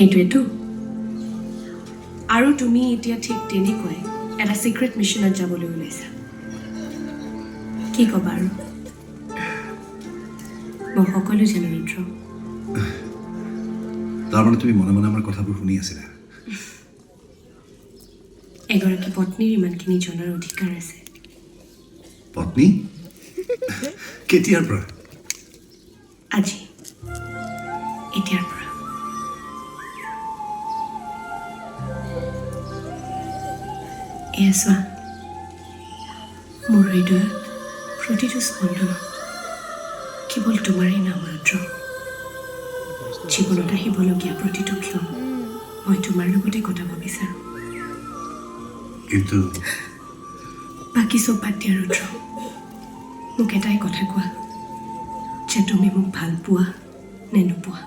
সেইটোৱেতো। আৰু তুমি এতিয়া ঠিক তেনেকুৱাই এটা ছিক্ৰেট মিছনত যাবলৈ ওলাইছা। কি ক'বা আৰু, মই সকলো জানো ৰুদ্ৰ। তাৰমানে তুমি মনে মনে আমাৰ কথাবোৰ শুনি আছিলা? এগৰাকী পত্নীৰ ইমানখিনি জনাৰ অধিকাৰ আছে। পত্নী? কেতিয়াৰ পৰা? আজি, এতিয়াৰ পৰা। এয়া চোৱা, মোৰ হৃদয়ত প্ৰতিটো স্পন্দনত কেৱল তোমাৰেই নাম ৰুদ্ৰ। জীৱনত আহিবলগীয়া প্ৰতিটো ক্ষণ মই তোমাৰ লগতে কটাব বিচাৰোঁ। কিন্তু বাকী চব বাদ দিয়া ৰুদ্ৰ, মোক এটাই কথা কোৱা যে তুমি মোক ভাল পোৱা নে নোপোৱা?